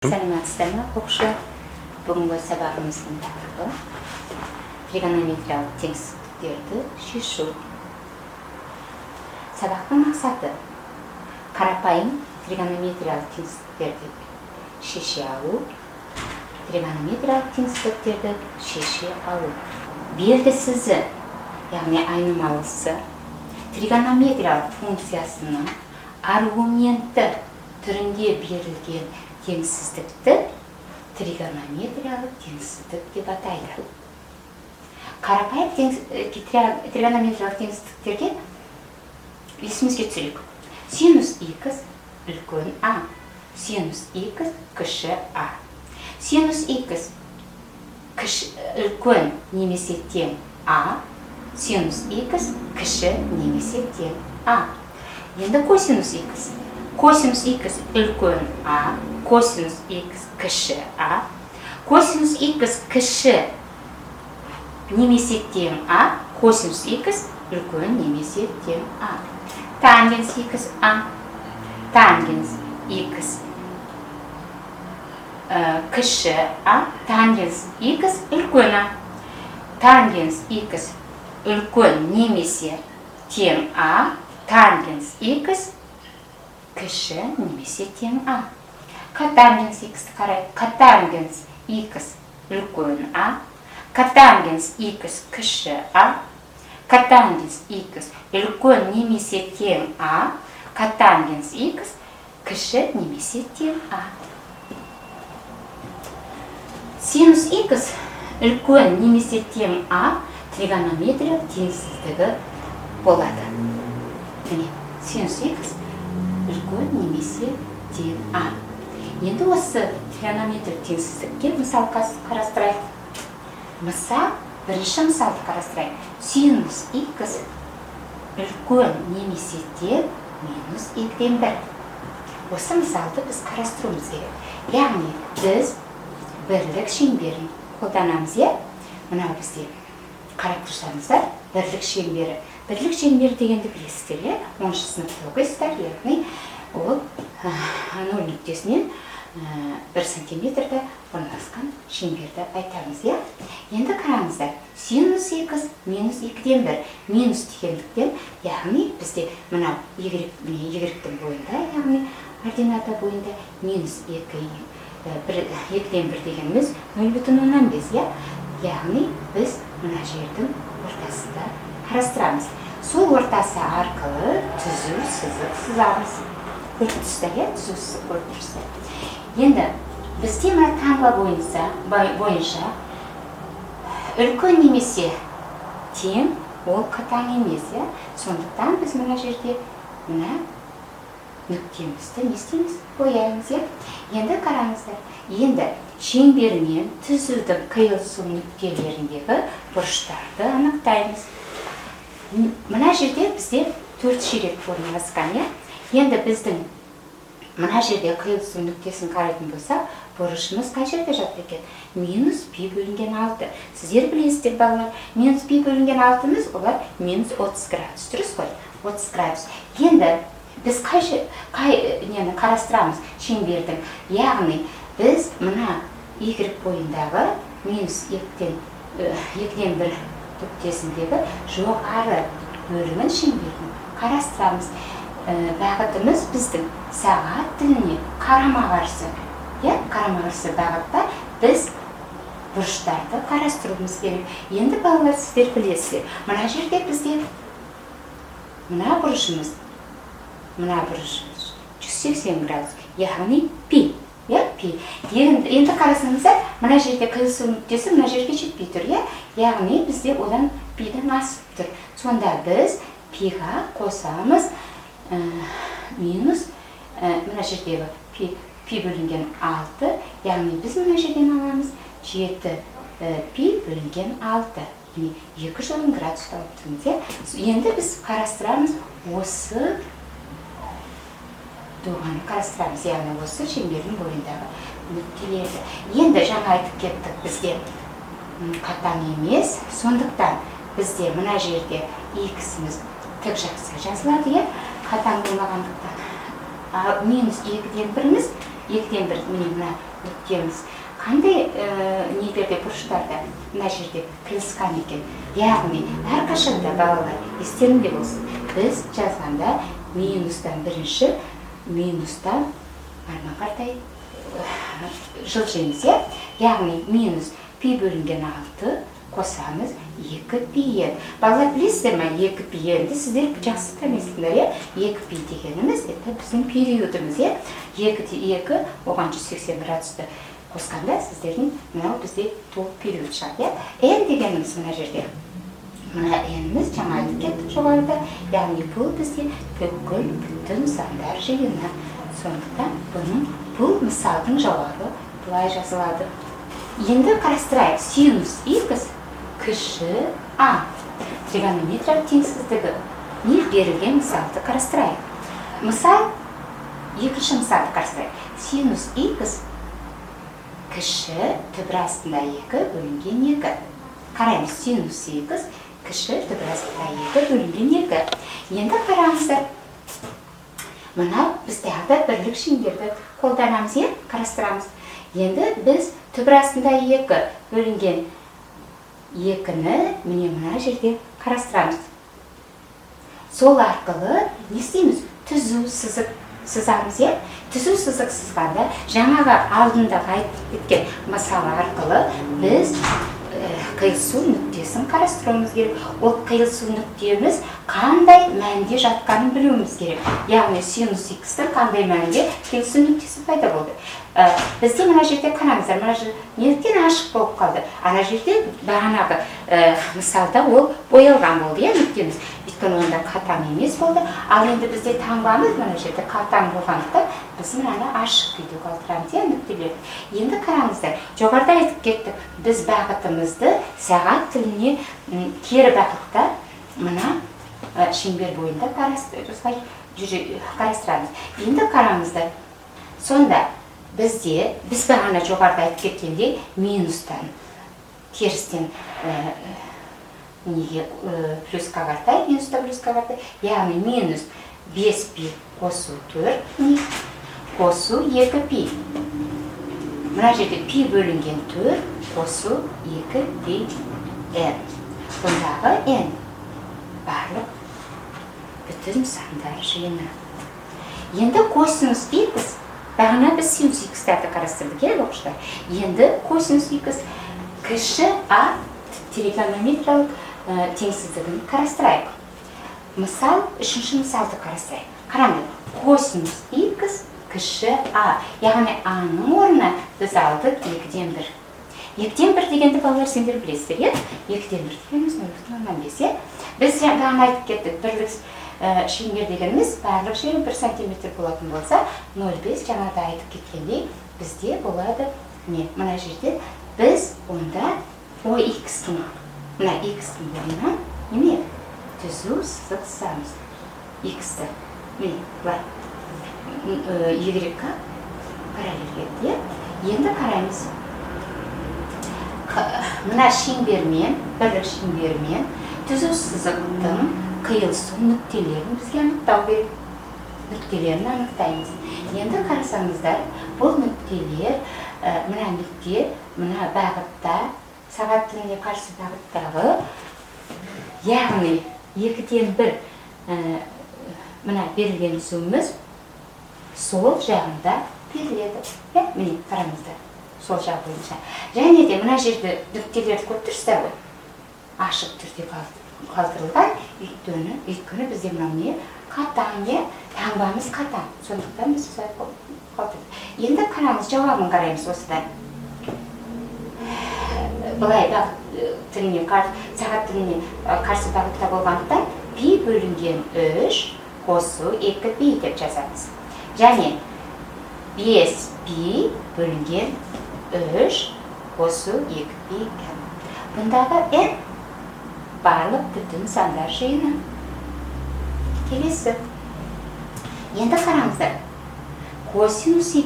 Сәлеметсіздер ме, оқушылар! Бүгінгі сабағымыздың тақырыбы – тригонометриялық теңсіздіктерді шешу. Сабақтың мақсаты: қарапайым тригонометриялық теңсіздіктерді шеше алу, тригонометриялық теңсіздіктерді шеше алу. Белгісізі, яғни айнымалысы тригонометриялық функциясының аргументі түрінде берілген теңсіздікті тригонометриялық теңсіздік деп атайды. Қарапайым тригонометриялық теңсіздіктерге есімізге түсірейік: синус х үлкен а, синус х кіші а, синус х үлкен немесе тең а, синус х кіші немесе тең а. Енді косинус х: косинус х үлкен а, косинус х кіші а, косинус х кіші немесе тең а, косинус х үлкен немесе тең а. Тангенс х а, тангенс х кіші а, тангенс х үлкен а, тангенс х үлкен немесе тең а, тангенс х кіші немесе тең а. Котангенс х қарайық: котангенс х үлкен а, котангенс х кіші а, котангенс х үлкен немесе тең а, котангенс х кіші немесе тең а. Синус х үлкен немесе тең а тригонометриялық теңсіздігі болады. Міне, синус х үлкен немесе тең а. Енді осы тригонометриялық теңсіздікке мысал қарастырайық. Мысал, бірінші мысалды қарастырайық: синус х үлкен немесе тең минус 2-ден 1. Осы мысалды біз қарастыруымыз керек, яғни біз бірлік шеңберін қолданамыз, иә. Мынау бізде, қарап тұрсаңыздар, бірлік шеңбері. Бірлік шеңбері дегенді білесіздер, иә, 10-сыныпта оқисыздар. Яғни ол нөл нүктесінен 1 сантиметрде орналасқан шеңберді айтамыз, иә. Енді қараңыздар: синус х минус 2-ден 1. Минус дегендіктен, яғни бізде мынау y, y-тің бойында, яғни ордината бойында минус екі, бір, 2-ден 1 дегеніміз 0,5, иә. Яғни біз мына жердің ортасында қарастырамыз. Сол ортасы арқылы түзу сызық сызамыз. Көріп тұрсыздар, иә, түзу сызық көріп тұрсыздар. Енді бізде мына таңба бойынша үлкен немесе тең, ол қатаң емес, иә. Сондықтан біз мына жерде мына нүктемізді не істейміз? Қоямыз, иә. Енді қараңыздар, енді шеңбермен түзудің қиылысу нүктелеріндегі бұрыштарды анықтаймыз. Мына жерде бізде төрт ширек орналасқан, иә. Енді біздің мына жерде қиылысу нүктесін қарайтын болсақ, бұрышымыз қай жерде жатыр екен? Минус пи бөлінген алты. Сіздер білесіздер, балалар, минус пи бөлінген алтымыз олар минус 30 градус, дұрыс қой? 30 градус. Енді біз қай нені қарастырамыз шеңбердің? Яғни біз мына y бойындағы минус 2-ден 1 нүктесіндегі жоғары бөлігін шеңбердің қарастырамыз. Бағытымыз біздің сағат тіліне қарама қарсы, иә. Қарама қарсы бағытта біз бұрыштарды қарастыруымыз керек. Енді, балалар, сіздер білесіздер, мына жерде бізде мына бұрышымыз 180 градус, яғни пи, иә, пи. Енді қарасаңыздар, мына жерде қиылысу нүктесі мына жерге жетпей тұр, иә. Яғни бізде одан пидің асып тұр. Сонда біз пиға қосамыз минус мына жердегі пи бөлінген алты, яғни біз мына жерден аламыз 7 пи бөлінген алты, яғни 210 градус тауып тұрмыз, иә. Енді біз қарастырамыз, осы доғаны қарастырамыз, яғни осы шеңбердің бойындағы нүктелерді. Енді жаңа айтып кеттік, бізде қатаң емес, сондықтан бізде мына жерде х-іміз тік жақса жазылады, иә, қатаң болмағандықтан. Ал минус 2-ден 1-іміз 2-ден 1 міне мына нүктеміз қандай нелерде, бұрыштарда мына жерде қиылысқан екен. Яғни әрқашанда, балалар, естеріңде болсын, біз жазғанда минустан бірінші минустан арман қаратай жылжимыз, иә. Яғни минус пи бөлінген 6 қосамыз 2 пи n. Балалар, білесіздер ма, 2 пи n-ді сіздер жақсы танисыңдар, иә. 2 пи дегеніміз это біздің периодымыз, иә. 2 де 2, оған 180 градусты қосқанда сіздердің мынау бізде толық период шығады, иә. N дегеніміз мына жерде мына n-іміз жаңа айтып кеттік жоғарыда, яғни бұл бізде бүкіл бүтін сандар жиыны. Сондықтан бұл мысалдың жауабы былай жазылады. Енді қарастырайық: синус х кіші а тригонометриялық теңсіздігі не берілген мысалды қарастырайық. Мысал, екінші мысалды қарастырайық: синус х кіші түбір астында 2 бөлінген 2. Қараймыз: синус х кіші түбір астында 2 бөлінген 2. Енді қараңыздар, мынау біз тағы да бірлік шеңберді қолданамыз, иә, қарастырамыз. Енді біз түбір астында 2 бөлінген 2-ні міне мына жерде қарастырамыз. Сол арқылы не істейміз? Түзу сызық сызамыз, иә. Түзу сызық сызғанда, жаңағы алдындағы айтып кеткен мысал арқылы біз қиылысу нүктесін қарастыруымыз керек. Ол қиылысу нүктеміз қандай мәнде жатқанын білуіміз керек, яғни синус х-тің қандай мәнде қиылысу нүктесі пайда болды. Бізде мына жерде, қараңыздар, мына жер неліктен ашық болып қалды? Ана жерде бағанағы мысалда ол боялған болды, иә, нүктеміз, өйткені онда қатаң емес болды. Ал енді бізде таңбамыз мына жерде қатаң болғандықтан, біз мынаны ашық күйде қалдырамыз, иә, нүктелерді. Енді қараңыздар, жоғарыда айтып кеттік, біз бағытымызды сағат тіліне кері бағытта мына шеңбер бойында осылай қарастырамыз. Енді қараңыздар, сонда бізде біз бағана жоғарыда айтып кеткендей, минустан терістен неге плюсқа қаратай, минуста плюсқа қаратай, яғни минус 5 пи қосу 4 не қосу 2 пи, мына жерде пи бөлінген 4 қосу 2 пи n. Бұндағы n барлық бүтін сандар жиыны. Енді косинус х, бағана біз синус х-тарды қарастырдық, иә, оқушылар. Енді косинус х кіші а тригонометриялық теңсіздігін қарастырайық. Мысал, үшінші мысалды қарастырайық. Қараңдар, косинус х кіші а, яғни а-ның орнына біз алдық 2-ден 1. 2-ден 1 дегенді, балалар, сендер білесіздер, иә. 2-ден 1 дегеніміз 0,5, иә. Біз бағана айтып кеттік, бірлік шеңбер дегеніміз барлық жері 1 сантиметр болатын болса, 0,5, жаңада айтып кеткендей, бізде болады не мына жерде біз онда ой х-тің, мына х-тің орнына неме түзу сызық сызамыз. Х-ті міне былай y-ға параллель кетті, иә. Енді қараймыз: мына шеңбермен, бірлік шеңбермен түзу сызықтың қиылысу нүктелерін бізге анықтау керек. Нүктелерін анықтаймыз. Енді қарасаңыздар, бұл нүктелер, мына нүкте мына бағытта, сағат тіліне қарсы бағыттағы, яғни 2-ден 1, мына берілген түзуіміз сол жағында беріледі, иә. Міне, қараңыздар, сол жақ бойынша. Және де мына жерде нүктелерді көріп тұрсыздар ғой, ашық түрде қалдырылған, өйткені бізде мынау не қатаң, иә, таңбамыз қатаң, сондықтан біз осылай қалдырдық. Енді қараңыз, жауабын қараймыз. Осыдан былай бағыт тіліне, сағат тіліне қарсы бағытта болғандықтан, пи бөлінген 3 қосу 2 пи деп жазамыз және 5 пи бөлінген 3 қосу 2 пи n. Бұндағы n барлық бүтін сандар жиыны. Келесі. Енді қараңыздар, косинус х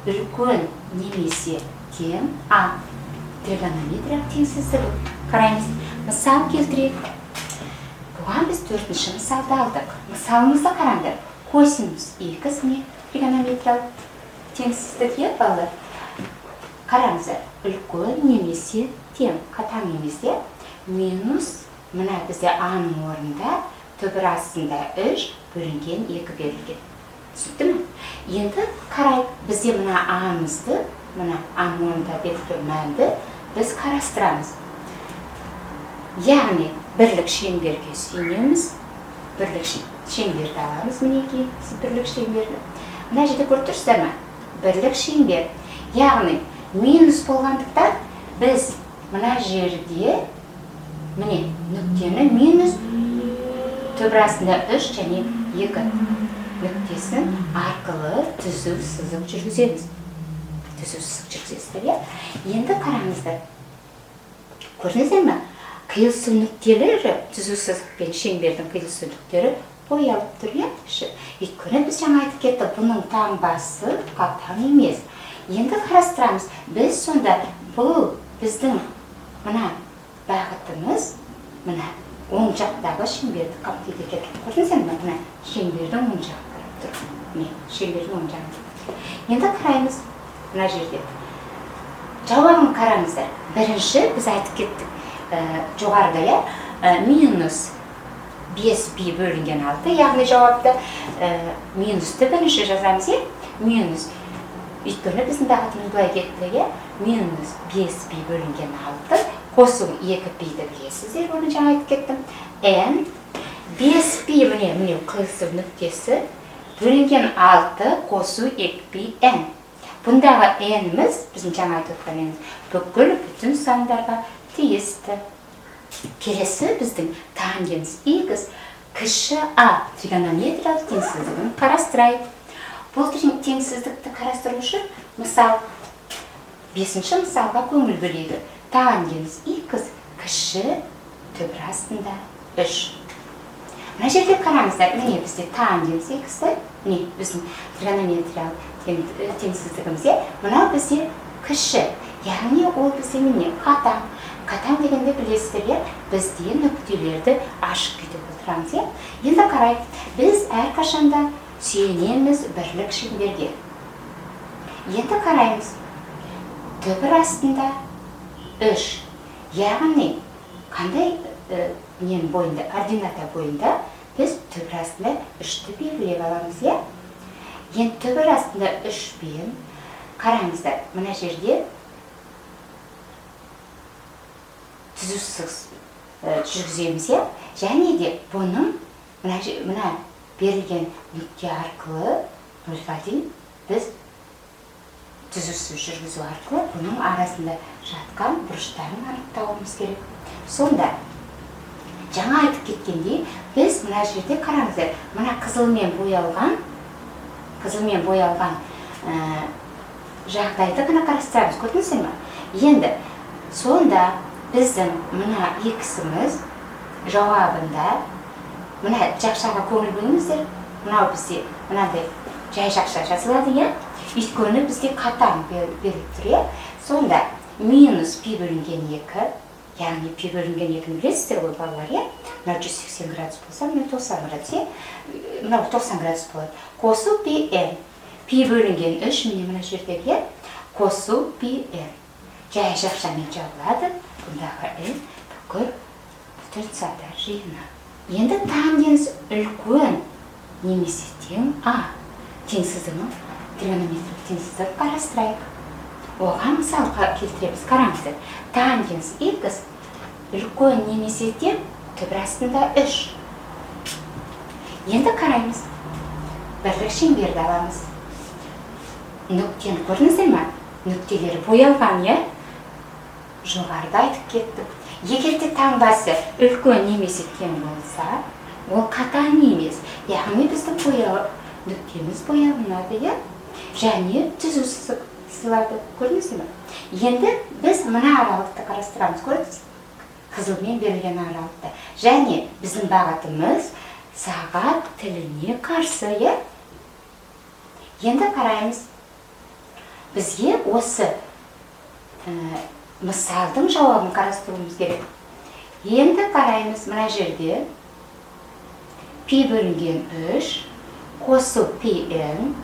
үлкен немесе тең а тригонометриялық теңсіздігі қараймыз. Мысал келтірейік. Бұған біз төртінші мысалды алдық. Мысалымызды қараңдар: косинус х не тригонометриялық теңсіздік, иә, балалар? Қараңыздар, үлкен немесе тең, қатаң емес, иә? Минус, мына бізде а-ның орнында түбір астында 3 бөлінген 2 берілген. Түсінікті ме? Енді қарайық, бізде мына а-мызды, мына а-ның орнында берілген мәнді біз қарастырамыз. Яғни бірлік шеңберге сүйенеміз, бірлік шеңберді аламыз, мінекей, бірлік шеңберді. Мына жерде көріп тұрсыздар ма? Бірлік шеңбер. Яғни минус болғандықтан біз мына жерде міне нүктені минус түбір астында 3 және 2 нүктесін арқылы түзу сызық жүргіземіз. Түзу сызық жүргізесіздер, иә? Енді қараңыздар. Көрдіңіздер ме? Қиылысу нүктелері, түзу сызық пен шеңбердің қиылысу нүктелері боялып тұр, иә? Өйткені біз жаңа айтып кеттік, бұның таңбасы қатаң емес. Енді қарастырамыз. Біз сонда бұл біздің мына бағытымыз мына оң жақтағы шеңберді қамтиды екен. Көрдіңіздер ме? Мына шеңбердің оң жағы қарап тұр. Міне, шеңбердің оң жағы. Енді қараймыз мына жерде. Жауабын қараңыздар. Бірінші біз айтып кеттік, жоғарыда, иә, минус 5 пи бөлінген 6, яғни жауапты минусты бірінші жазамыз, иә? Минус. Өйткені біздің бағытымыз былай кетті, иә? Минус 5 пи бөлінген 6 қосу 2 пиді білесіздер, оны жаңа айтып кеттім. N 5 пи, міне, міне қиылысу нүктесі бөлінген 6 қосу 2 пи N. Бұндағы N-іміз, біздің жаңа айтып отқан N-іміз, бүкіл бүтін сандарға тиісті. Келесі біздің тангенс х кіші а тригонометриялық теңсіздігін қарастырайық. Бұл теңсіздікті қарастыру үшін мысал, бесінші мысалға көңіл бөлейік. Тангенс х кіші түбір астында 3. Мына жерде қараңыздар, міне бізде тангенс х-ті, міне біздің тригонометриялық теңсіздігіміз, иә? Мынау бізде кіші, яғни ол бізде міне қатаң. Қатаң дегенде білесіздер, иә, бізде нүктелерді ашық күйде отырамыз, иә? Енді қарайық, біз әрқашанда сүйенеміз бірлік шеңберге. Енді қараймыз, түбір астында 3, яғни қандай ненің бойында, ордината бойында біз түбір астында 3-ті белгілеп аламыз, иә? Енді түбір астында 3 пен қараңыздар, мына жерде түзу сызық жүргіземіз, иә? Және де бұның мына берілген нүкте арқылы нөлға дейін біз түзу сызық жүргізу арқылы бұның арасында жатқан бұрыштарын анықтауымыз керек. Сонда жаңа айтып кеткендей, біз мына жерде қараңыздар, мына қызылмен боялған жағдайды ғана қарастырамыз, көрдіңіздер ме? Енді сонда біздің мына иксіміз жауабында мына жақшаға көңіл бөліңіздер. Мынау бізде мынандай жай жақша жазылады, иә? Өйткені бізде қатаң беріліп тұр, иә? Сонда минус пи бөлінген 2, яғни пи бөлінген 2-ні білесіздер ғой, балалар, иә? Мынау 180 градус болса, мынау 90 градус, иә? Мынау 90 градус болады. Қосу пи н. Пи бөлінген 3, міне мына жердегі, иә? Қосу пи н. Жай жақшамен жабылады. Бұндағы n бүкіл бүтін сандар жиыны. Енді тангенс үлкен немесе тең а теңсіздігінің тригонометриялық теңсіздігін қарастырайық. Оған мысал келтіреміз. Қараңыздар, тангенс х үлкен немесе тең түбір астында 3. Енді қараймыз. Бірлік шеңберді аламыз. Нүктені көрдіңіздер ме? Нүктелері боялған, иә? Жоғарыда айтып кеттік. Егер де таңбасы үлкен немесе тең болса, ол қатаң емес. Яғни біздің нүктеміз боялынады, иә? Және түзу сызық сызылады. Көрдіңіздер ме? Енді біз мына аралықты қарастырамыз. Көрдіңіз? Қызылмен берілген аралықты. Және біздің бағытымыз сағат тіліне қарсы, иә? Енді қараймыз. Бізге осы мысалдың жауабын қарастыруымыз керек. Енді қараймыз, мына жерде пи бөлінген 3 қосу пи н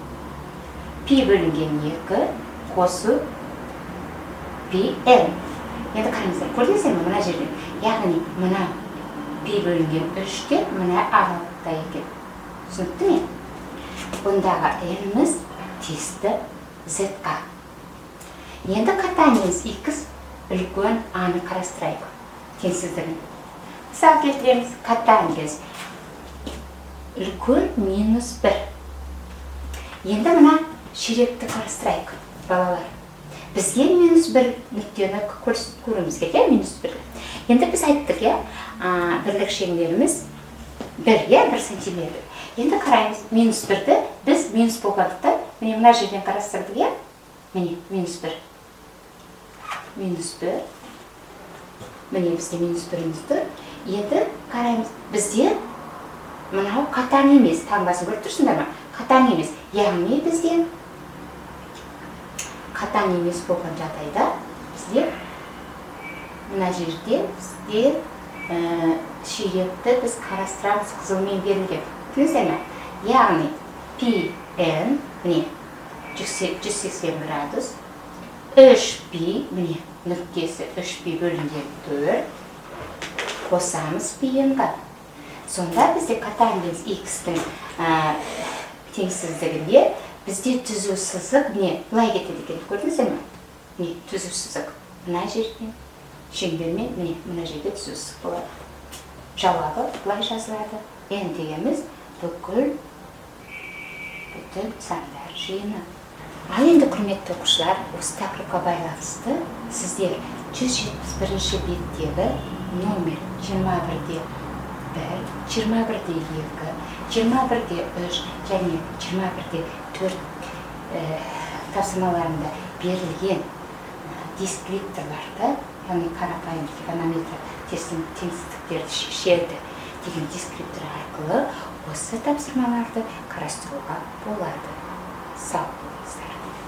Пи бөлінген 2 қосу пи n. Енді қараңыздар, көрдіңіздер ме мына жерден? Яғни мына пи бөлінген 3 те мына аралықта екен. Түсінікті ме? Бұндағы n-іміз тиісті z-қа. Енді котангенс x үлкен а-ны қарастырайық. Теңсіздігін. Мысал келтіреміз. Котангенс үлкен минус 1. Енді мына ширекті қарастырайық, балалар. Бізге минус 1 нүктені көруіміз керек, иә, минус 1. Енді біз айттық, иә, бірлік шеңберіміз 1, иә, 1 сантиметр. Енді қараймыз, минус 1-ді біз минус болғандықтан, міне мына жерден қарастырдық, иә? Міне, минус 1. Минус 1. Міне бізде минус 1-іміз тұр. Енді қараймыз, бізде мынау қатаң емес, таңбасын көріп тұрсыңдар ма? Қатаң емес. Яғни бізде қатаң емес болған жағдайда бізде мына жерде бізде ширекті біз қарастырамыз қызылмен берілген. Түсіндіңіздер ме? Яғни пи n міне 180 градус 3 пи, міне нүктесі 3 пи бөлінген 4 қосамыз пи n-ға. Сонда бізде котангенс x-тің теңсіздігінде бізде түзу сызық міне былай кетеді екен, көрдіңіздер ме? Міне түзу сызық мына жерден шеңбермен міне мына жерде түзу сызық болады. Жауабы былай жазылады. N дегеніміз бүкіл бүтін сандар жиыны. Ал енді, құрметті оқушылар, осы тақырыпқа байланысты сіздер 171 беттегі номер 21-де 1, 21-де 2, 21-де 3 және 21-де 4 тапсырмаларында берілген дескрипторларды, яғни қарапайым тригонометрия теңсіздіктерді шешеді деген дескриптор арқылы осы тапсырмаларды қарастыруға болады. Сау болыңыздар.